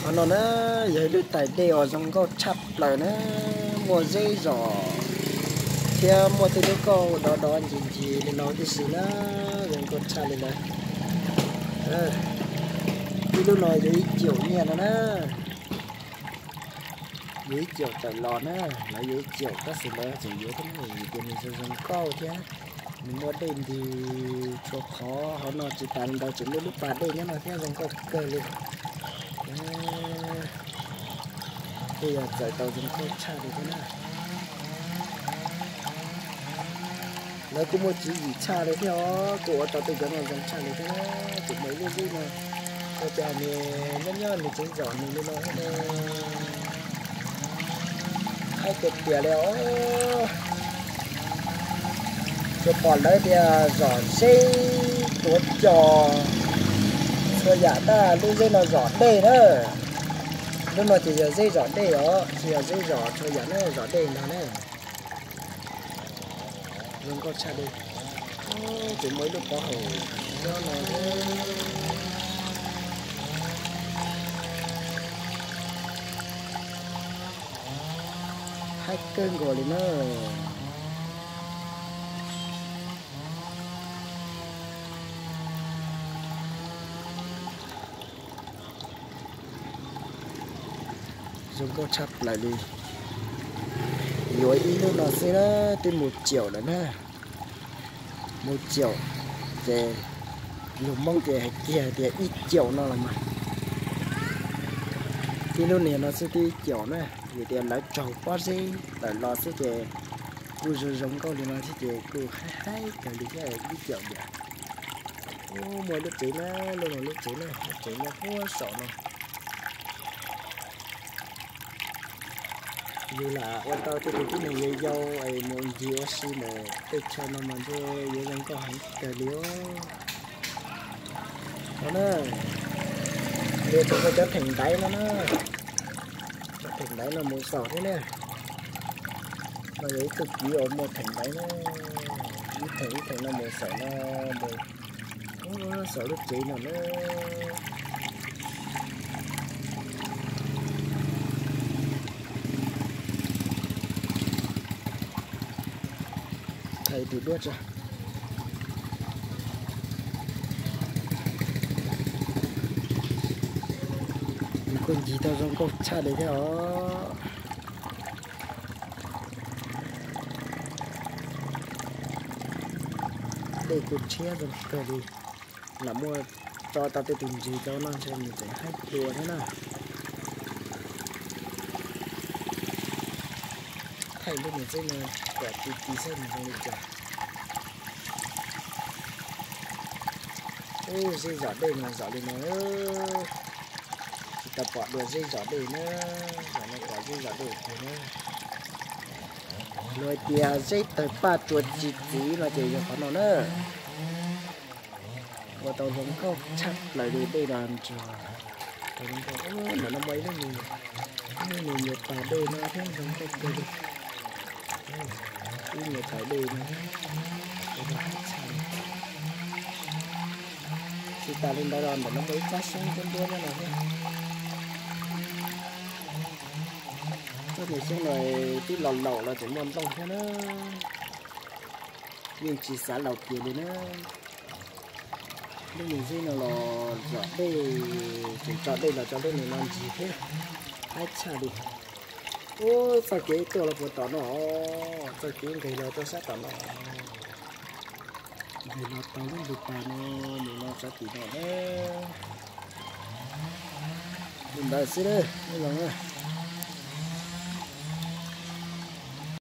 Qhov no na, yog ib lub tais dej uas zoo nkauj tshaj plaws na, muaj zeb zos thiab muaj tej lub kauj dov dov ncig ncig li no tib si na, zoo nkauj tshaj li lawm. Ib lub no yog ib caum nyiaj no na, yog ib caum tawm los na, lawv yog ib caum tab sis lawv tseem yuav thiab na, vim tias nws zoo zoo nkauj thiab nws muaj dej ntws tshua qhov. Hauv no tsis tas li ntawd tseem muaj lub pas dej nyob no thiab zoo nkauj kawg li. Tej yog txawm tau zoo nkauj tshaj li thiab na. Lawv kuj muaj tswv yim tshaj li thiab os, kuj ua tau tej cov no zoo tshaj li thiab na. Tseem muaj ib lub zeb no, ua cas nws nyob nyob nws tseem zom nws li no thiab ne. Haib tiag tiag li os. Tsuas pom lawv tias zom zeb tuav cos txhua yam, tab lub zeb no zom dej na. Lub no ces yog zeb zom dej os, tsis yog zeb zom txhua yam na, zom dej no ne. Zoo nkauj tshaj li. Tseem muaj ib lub pov haum nyob no thiab. Haib kawg nkaus li na. Zoo nkauj tshaj plaws li. Yuav ib lub no xwb na, twb mus caum lawm na. Mus caum ces lus Hmoob ces hais kiag tias ib caum no los mas. Tib lub niag no xwb twb ib caum na, vim tias lawv raug pob zeb tawm los xwb ces kuj zoo zoo nkauj li no thiab ces kuj haib haib kawg li thiab ib caum diam. Ub, muaj lub tsev na, lub no lub tsev na, lub tsev nyob puag saum no. Yus lam ua tau tej tus tib neeg yau yau es mus ncig ua si ntawm tej chaw no mas ntshe yuav zoo nkauj heev kawg li os. No na, nws tseem muaj cov theem ntaiv no na, cov theem ntaiv no mus xaus thiab na. No yog ib tug kiv uas muaj theem ntaiv na, ib theem ib theem no mus xaus no, mus xaus lub tsev no na. Thaij tus duab tso. Nws kuj ncig tau zoo nkauj tshaj li thiab os. Dej kuj tshiab zoo kawg li. Lam muab tso tau tej tus ntses rau no ntshe nws tseem haib dua thiab na. Thaij lub niag zeb no kom ti ti saib nws zoo li cas. Ub, zeb zom dej no zom li no. Tsis tau pom dua zeb zom dej na. Zom no pom zeb zom dej tiag na. Luag hais tias zeb tawg paj tsuas tsis txiv no ces yog qhov no na. Ua tau zoo nkauj tshaj plaws li dej no nrog. Ntawm no muaj ib lub, ib lub nyuag pas dej no thiab zoo nkauj kawg li. Ib nyuag pas dej no. Tsis tas li ntawd los ntawm no muaj ib tsob xyoob nruab nruab nyob no thiab. Tsob niag xyoob no twb los laus los tseem muaj nplooj thiab na. Yeej tsis xav laus kiag li na. Lub niag zeb no los zom dej, tseem tso dej los tso lub niag no ncig thiab. Haib tshaj li. Ub, txoj kev tuaj los puag tom no, txoj kev nqes los rau sab tom no. Nqes los tau lub ntug pas no, mus no sab tim no na. Li ntawd xwb na, nyob zoo na.